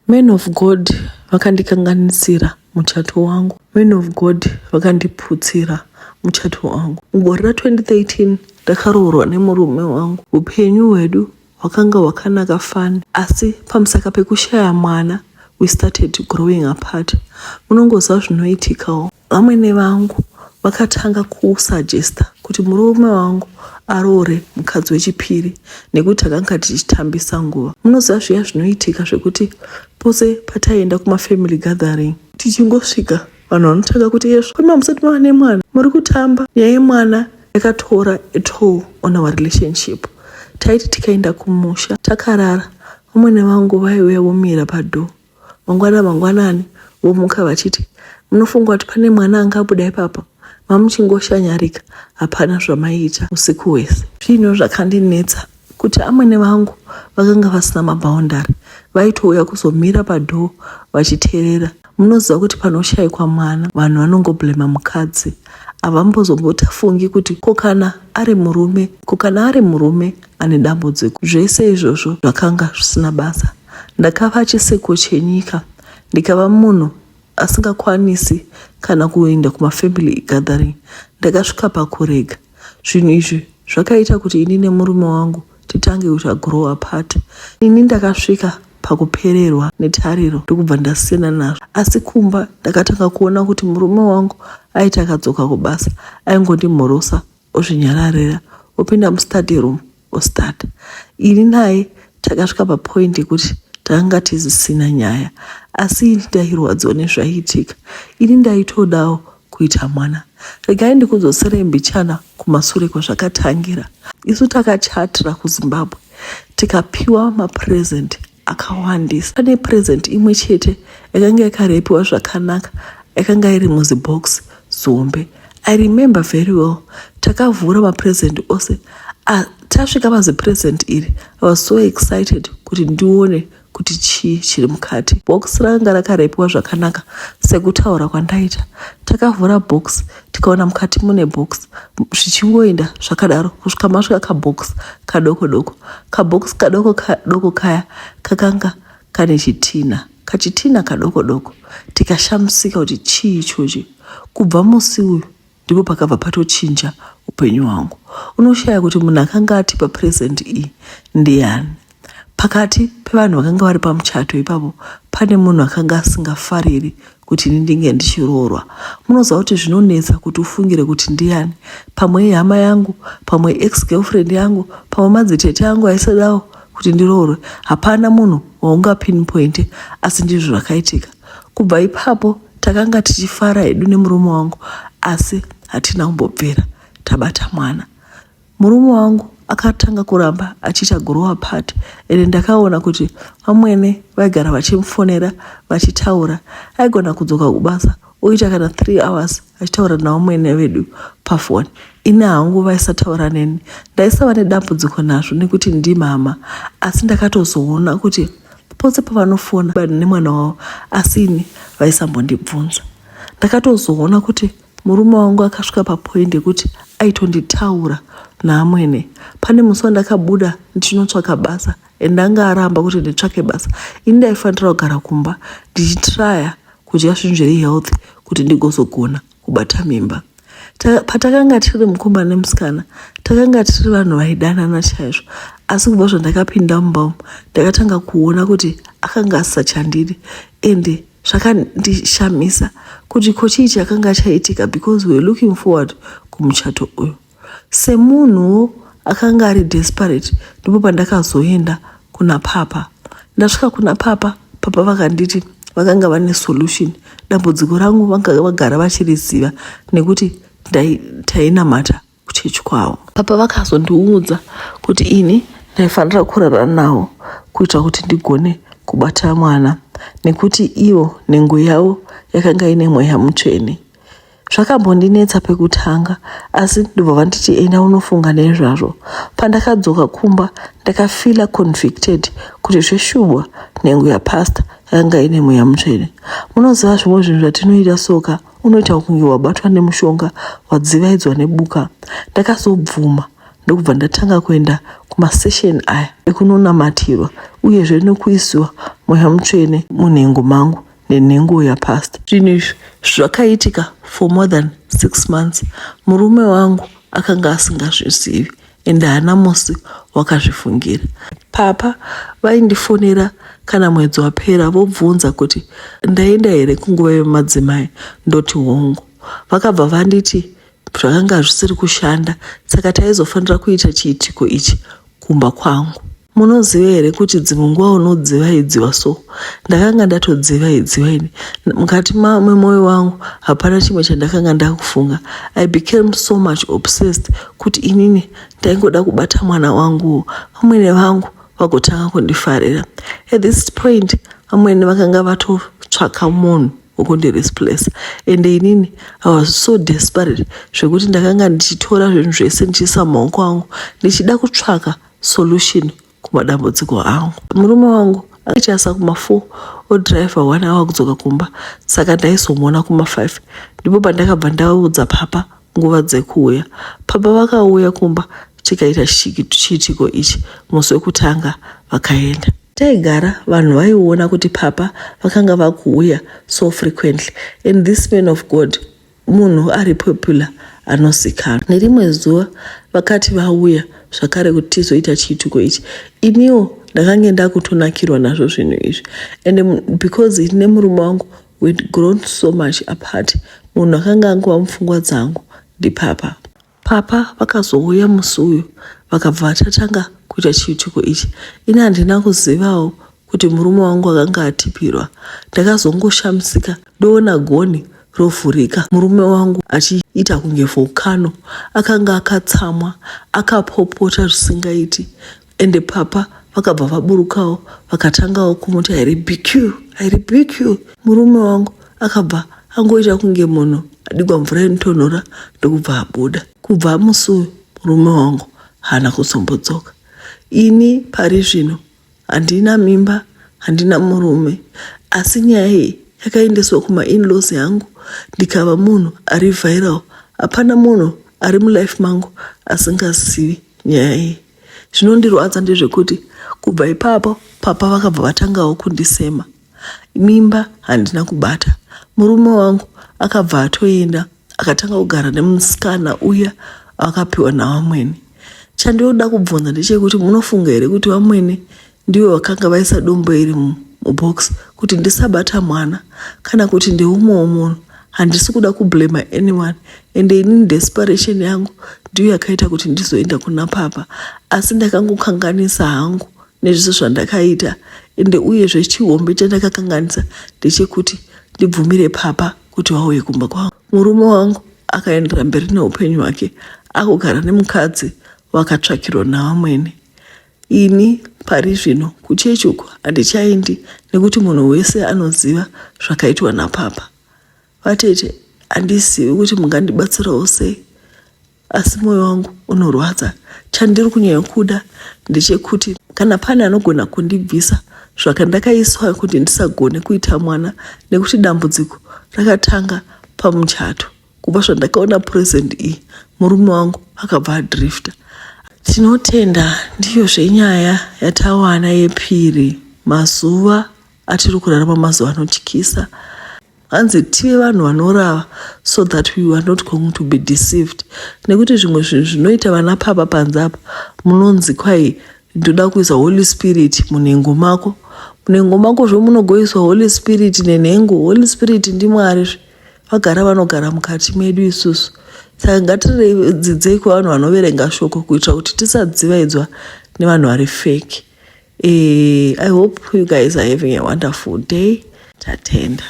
Man of God vakandikanganisira muchato wangu. Man of God vakandiputsira muchato wangu. Mugore ra2013 ndakaroorwa nemurume wangu. Upenyu hwedu hwakanga hwakanaka fani, asi pamusaka pekushaya mwana we started growing apart. Munongoziva zvinoitikawo. Vamwene vangu vakatanga kusuggesta kuti murume wangu aroore mukadzi wechipiri nekuti takanga tichitambisa nguva. Munoziva zviya zvinoitika zvekuti pose pataienda kumafamily gathering, tichingosvika vanhu vanotanga kuti, "Yezvo, kwema musati mava nemwana, muri kutamba." Nyaya yemwana yakatora a toll on our relationship. Taiti tikaenda kumusha takarara, vamwene vangu vaiuya vomira padoor. Mangwana mangwanani vomuka vachiti, "Munofunga kuti pane mwana angabuda ipapa? Mamuchingoshanyarika, hapana zvamaiita usiku hwese." Zvinhu zvakandinetsa kuti amwene vangu vakanga vasina maboundary, vaitouya kuzomira padoor vachiteerera. Munoziva kuti panoshayikwa mwana vanhu vanongoblema mukadzi, havambozombotafungi kuti ko kana ari murume, ko kana ari murume ane dambudziko. Zvese izvozvo zvakanga zvisina basa. Ndakava chiseko chenyika, ndikava munhu asingakwanisi kana kuenda kumafamily gathering. Ndakasvika pakurega. Zvinhu izvi zvakaita kuti ini nemurume wangu titange kuita grow apart. Ini ndakasvika pakupererwa netariro, ndokubva ndasiyana nazvo. Asi kumba ndakatanga kuona kuti murume wangu aiti akadzoka kubasa aingondimhorosa, ozvinyararira, opinda mustudy room, ostart. Ini naye takasvika papoint yekuti takanga tisisina nyaya, asi ini ndairwadziwa nezvaiitika. Ini ndaitodawo kuita mwana. Regai ndikudzoserei mbichana kumasure kwazvakatangira. Isu takachatira kuZimbabwe, tikapiwa mapresent akawandisa. Pane present imwe chete yakanga yakawrapiwa zvakanaka, yakanga iri muzibox zombe. I remember very well, takavhura mapresent ose. Tasvika pazipresent iri, I was so excited kuti ndione kuti chii chiri mukati. Box rakanga rakawrapiwa zvakanaka sekutaura kwandaita. Takavhura box, tikaona mukati mune box, zvichingoenda zvakadaro kusvika masvika kabox kadoko doko. Kabox kadoko kadoko kaya kakanga kane chitina, kachitina kadoko doko. Tikashamisika kuti chii ichochi. Kubva musi uyu ndipo pakabva patochinja upenyu hwangu. Unoshaya kuti munhu akanga atipa present iyi ndiani. Pakati pevanhu vakanga vari pamuchato ipapo pane munhu akanga asingafariri kuti ini ndinge ndichiroorwa. Munoziva kuti zvinonetsa kuti ufungire kuti ndiani. Pamwe ihama yangu, pamwe ex girlfriend yangu, pamwe madzitete angu aisadawo kuti ndiroorwe. Hapana munhu waungapinpointe, asi ndizvo zvakaitika. Kubva ipapo takanga tichifara hedu nemurume wangu, asi hatina kumbobvira tabata mwana. Murume wangu akatanga kuramba achiita grow apart, ende ndakaona kuti vamwene vaigara vachimufonera vachitaura. Aigona kudzoka kubasa oita kana 3 hours achitaura navamwene vedu pafoni. Ini hangu vaisataura neni. Ndaisava nedambudziko nazvo nekuti ndimama, asi ndakatozoona kuti pose pavanofona nemwana wavo, asi ini vaisambondibvunza. Ndakatozoona kuti murume wangu akasvika papoint yekuti aitonditaura naamwene. Pane musi wandakabuda ndichinotsvaka basa, ende anga aramba kuti nditsvake basa. Ini ndaifanira kugara kumba ndichitraya kudya zvinhu zviri healthy kuti ndigozogona kubata mimba. Patakanga tiri mukomana nemusikana, takanga tiri vanhu vaidanana chaizvo, asi kubva zvandakapinda mumba umu ndakatanga kuona kuti akanga asisachandidi, ende zvakandishamisa kuti ko chii chakanga chaitika, because we were looking forward kumuchato uyu. Semunhuwo akanga ari desperate, ndipo pandakazoenda kuna papa. Ndasvika kuna papa, papa vakanditi vakanga vane solution. Dambudziko rangu vanga vagara vachiriziva nekuti tainamata kuchechi kwavo. Papa vakazondiudza kuti ini ndaifanira kurara navo kuitira kuti ndigone kubata mwana, nekuti ivo nhengo yavo yakanga ine mweya mutsvene. Zvakambondinetsa pekutanga, asi ndobva vanditi, "Enda unofunga nezvazvo." Pandakadzoka kumba ndakafeela convicted kuti zveshuwa nhengo yapastor yakanga ine mweya mutsvene. Munoziva zvimwe zvinhu zvatinoita soka, unoita kunge wabatwa nemushonga, wadzivaidzwa nebuka. Ndakazobvuma. Ndokubva ndatanga kuenda kumasession aya ekunonamatirwa uyezve nekuisiwa Mweya Mutsvene munhengo mangu nenhengo yapastor. Zvinhu izvi zvakaitika for more than 6 months. Murume wangu akanga asingazvizivi ende haana musi wakazvifungira. Papa vaindifonera kana mwedzi wapera vobvunza kuti ndaenda here kunguva yemadzimai, ndoti hongu. Vakabva vanditi zvakanga zvisiri kushanda saka taizofanira kuita chiitiko ichi kumba kwangu. Munoziva here kuti dzimwe nguva unodzivaidziwa so? Ndakanga ndatodzivaidziwa ini. Mukati memwoyo wangu hapana chimwe chandakanga ndakufunga. I became so much obsessed kuti inini ndaingoda kubata mwana wanguwo. Vamwene vangu vagotanga kundifarira. At this point vamwene vakanga vatotsvaka munhu wekundireplace ende inini I was so desperate zvekuti ndakanga ndichitora zvinhu zvese ndichiisa mumaoko angu ndichida kutsvaka solution kumadambudziko angu. Murume wangu aichasa kuma4 odhiraivha 1 hour kudzoka kumba, saka ndaizomuona kuma5. Ndipo pandakabva ndaudza papa nguva dzekuuya. Papa vakauya kumba tikaita chiitiko ichi musi wekutanga vakaenda. Taigara vanhu vaiona kuti papa vakanga vakuuya so frequently and this man of God munhu ari popular anozikanwa. Nerimwe zuva vakati vauya zvakare kuti tizoita chiitiko ichi. Iniwo ndakange ndakutonakirwa nazvo zvinhu izvi and because ini nemurume wangu we'd grown so much apart, munhu akanga angova mupfungwa dzangu ndipapa. Papa vakazouya musi uyu vakabva vatatanga kuita chiitiko ichi. Ini handina kuzivawo kuti murume wangu akanga atipirwa. Ndakazongoshamisika ndoona gonhi rovhurika, murume wangu achiita kunge volcano. Akanga akatsamwa, akapopota zvisingaiti ende papa vakabva vaburukawo vakatangawo kumuti I rebuke you, I rebuke you. Murume wangu akabva angoita kunge munhu adigwa mvura inotonhora ndokubva abuda. Kubva musi uyu murume wangu haana kuzombodzoka. Ini pari zvino handina mimba, handina murume, asi nyaya iyi yakaendeswa kumainlaws yangu ndikava munhu ari viral. Hapana munhu ari mulife mangu asingazivi nyaya iyi. Zvinondirwadza ndezvekuti kubva ipapo papa vakabva vatangawo kundisema. Mimba handina kubata. Murume wangu akabva atoenda akatanga kugara nemusikana uya akapiwa navamwene. Chandinoda kubvunza ndechekuti munofunga here kuti vamwene ndivo vakanga vaisa dombo iri mubox kuti ndisabata mwana, kana kuti ndeumwewo munhu? Handisi kuda kublame anyone ende inini desperation yangu ndiyo yakaita kuti ndizoenda kuna papa, asi ndakangokanganisa hangu nezvese zvandakaita ende uyezve chihombe chandakakanganisa ndechekuti ndibvumire papa kuti vauye kumba kwangu. Murume wangu akaendera mberi neupenyu hwake akugara nemukadzi wakatsvakirwa navamwene. Ini pari zvino kuchechi uku handichaendi nekuti munhu wese anoziva zvakaitwa napapa. Vatete, handizivi kuti mungandibatsirawo sei, asi mwoyo wangu unorwadza. Chandiri kunyanya kuda ndechekuti kana pane anogona kundibvisa zvakandakaiswa kuti ndisagone kuita mwana, nekuti dambudziko rakatanga pamuchato. Kubva zvandakaona present iyi, murume wangu akabva adrifta. Tinotenda, ndiyo zvenyaya yatawana yepiri. Mazuva atiri kurarama mazuva anotyisa. Hanzi tive vanhu vanorava so that we are not going to be deceived, nekuti zvimwe zvinhu zvinoita vana papa panze apa, munonzi kwai ndoda kuisa Holy Spirit munhengo mako. Munhengo mako zvo munogoiswa Holy Spirit nenhengo? Holy Spirit ndiMwari zve, vagara vanogara mukati medu isusu. Saka ngatidzidzei kuvanhu vanoverenga shoko kuitira kuti tisadzivaidzwa nevanhu vari fake. I hope you guys are having a wonderful day. Tatenda.